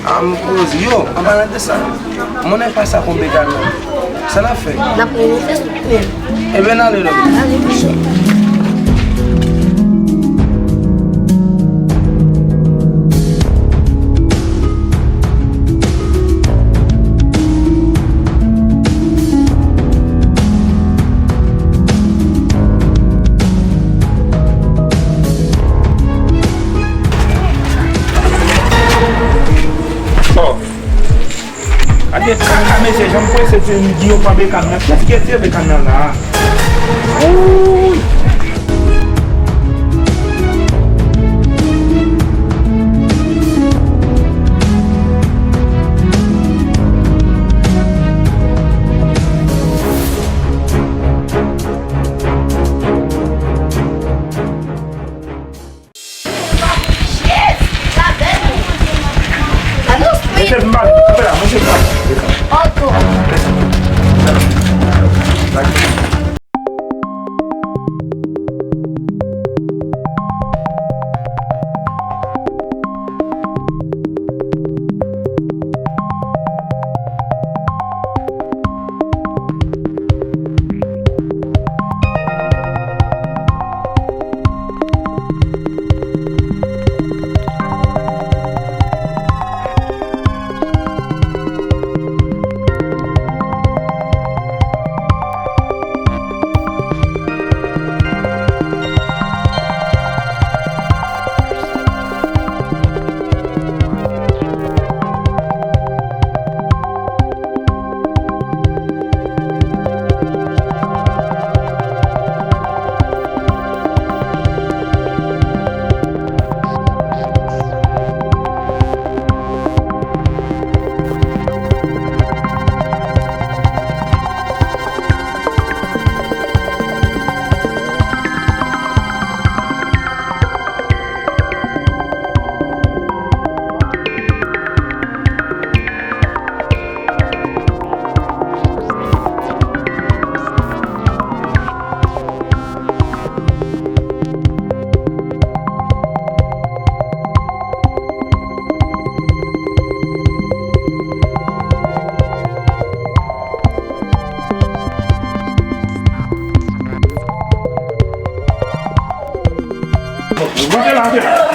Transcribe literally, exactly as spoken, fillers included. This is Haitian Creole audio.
A, m poze. Yo, an palan de sa, monnen pa sa konbe kanal. Sa n ap fè? N ap pran yon fès pou koupe l. Ebyen, n ale non. Ale, monchè. Gade kaka mesye, jan m prese, se m di yo pran bekan nan. Kiyès ki retire bekan nan la? Wouy! Mesye, m pa, kanpe la, mesye, m pa. Rantre la, rantre la.